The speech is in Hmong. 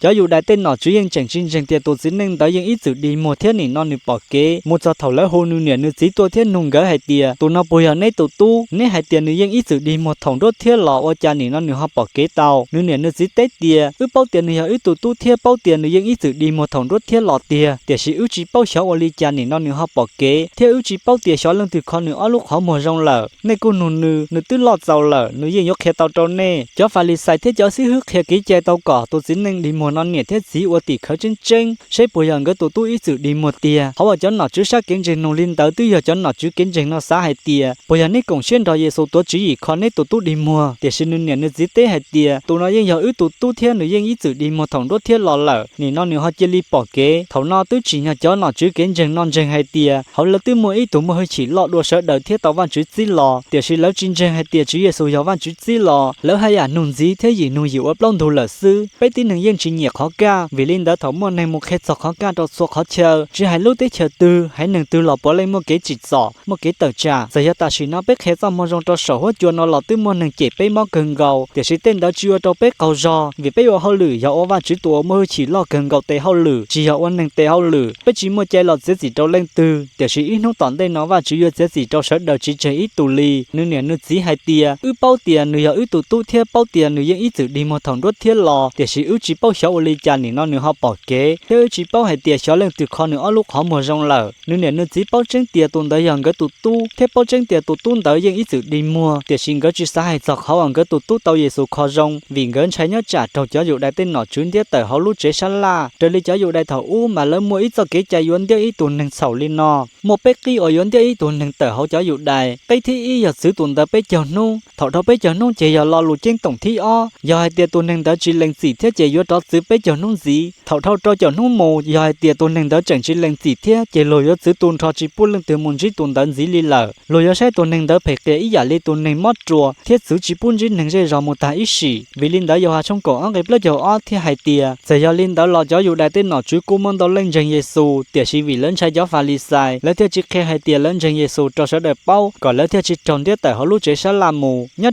Cov Yudais tej nom tswv yeej tseem tsis ntseeg tias tus txiv neej ntawd yeej ib txwm dig muag thiab nim no nws pom kev, mus txog thaum lawv hu nws niam nws txiv tuaj thiab nug nkawd hais tias, tus no puas yog neb tus tub? Neb hais tias nws yeej ib txwm dig muag thaum nruab thiab los, ua cas nim no nws ho pom kev tau? Nws niam nws txiv teb tias, wb paub tias nws yog wb tus tub thiab paub tias nws yeej ib txwm dig muag thaum nruab thiab los tiag, tiam sis wb tsis paub xyov ua li cas nim no nws ho pom kev, thiab wb tsis paub tias xyov leej twg kho nws ob lub qhov muag zoo lawm. Nej kuj nug nws, nws twb loj txaus lawm, nws yeej yuav qhia tau rau nej. Cov Falixais thiab cov xib hwb qhia kev cai tau kom tus txiv neej dig muag no niam thiab txiv ua tim khawv tseeb tseeb, seb puas yog nkawd tus tub ib txwm dig muag tiag. Qhov uas cov nom tswv sab kev ntseeg nug li ntawd twb yog cov nom tswv kev ntseeg no xav hais tias, puas yog neb koom siab nrog Yexus tuav tswv yim kho neb tus tub dig muag? Tiam sis nws niam nws txiv teb hais tias, tus no yeej yog wb tus tub thiab nws yeej ib txwm dig muag thaum nruab thiab los lawm, nim no nws ho cia li pom kev. Thaum no twb tsim nyog cov nom tswv kev ntseeg no ntseeg hais tias, hauv lawv twb muaj ib tug muaj hwj chim loj dua sawv daws thiab tau Vajtswv txib los, tiam sis lawv tsis ntseeg hais tias Tswv Yexus yog Vajtswv txib los, lawv haj yam nug ntxiv thiab yim nug yim ua plaub ntug lawm xwb. Peb tib neeg yeej tsis nyiam qhov kaj, vim li ntawd thaum muaj neeg mus qhia txog qhov kaj rau txhua qhov chaw, tsis hais lub teb chaws twg, haiv neeg twg los puav leej muaj kev tsim txom, muaj kev tawm tsam. Txawm yog tam sim no peb qhia txoj moo zoo rau saum huab cua no los twb muaj neeg cem peb mob kawg nkaus, tiam sis tej ntawd tsis ua rau peb qaug zog, vim peb ua hauj lwm yog ua Vajtswv tus uas muaj hwj chim loj kawg nkaus tes hauj lwm, tsis yog ua neeg tes hauj lwm. Peb tsis muaj cai los txiav txim rau leej twg, tiam sis ib hnub tom ntej no Vajtswv yuav txiav txim rau sawv daws tsis tseg ib tug li. Nws niam nws txiv hais tias, wb paub tias nws yog wb tus tub thiab paub tias nws yeej ib txwm dig muag thaum nruab thiab los, tiam sis wb tsis paub xyov ua li cas nim no nws ho pom kev, thiab wb tsis paub hais tias xyov leej twg kho nws ob lub qhov muag zoo lawm. Nws niam nws txiv paub tseeb tias tus ntawd yog nkawd tus tub, thiab paub tseeb tias tus tub ntawd yeej ib txwm dig muag, tiam sis nkawd tsis xav hais txog qhov uas nkawd tus tub tau Yexus kho zoo, vim nkawd ntshai nyob tsam raug cov Yudais tej nom tswv ntiab tawm hauv lub tsev sab laj. Raws li cov Yudais thaum ub mas lawv muaj ib txoj kev cai yuav ntiab ib tug neeg txhaum li no. Muaj peb qib uas yuav ntiab ib tug neeg tawm hauv cov Yudais. Qib thib ib yog txwv tus ntawd peb caug hnub. Thaum dhau peb caug hnub ces yog lo lus ceeb toom thib ob, yog hais tias tus neeg ntawd tsis lees txim thiab ces yuav rov txwv peb caug hnub ntxiv. Thaum dhau rau caum hnub mus, yog hais tias tus neeg ntawd tseem tsis lees txim thiab ces luag yuav txwv tu nrho tsis pub leej twg mus ntsib tus ntawd ntxiv li lawm. Luag yuav saib tus neeg ntawd phem qias ib yam li tus neeg mob ruas thiab txwv tsis pub ntsib neeg zej zos mus tag ib sim. Vim li ntawd Yauhas tshooj kaum ob nqe plaub caug ob thiaj hais tias, txawm yog li ntawd los cov Yudais tej nom tswv kuj muaj ntau leej ntseeg Yexus, tiam sis vim lawv ntshai cov Falixais, lawv thiaj tsis qhia hais tias lawv ntseeg Yexus rau sawv daws paub, kom lawv thiaj tsis raug ntiab tawm hauv lub tsev sab laj mus. Nyob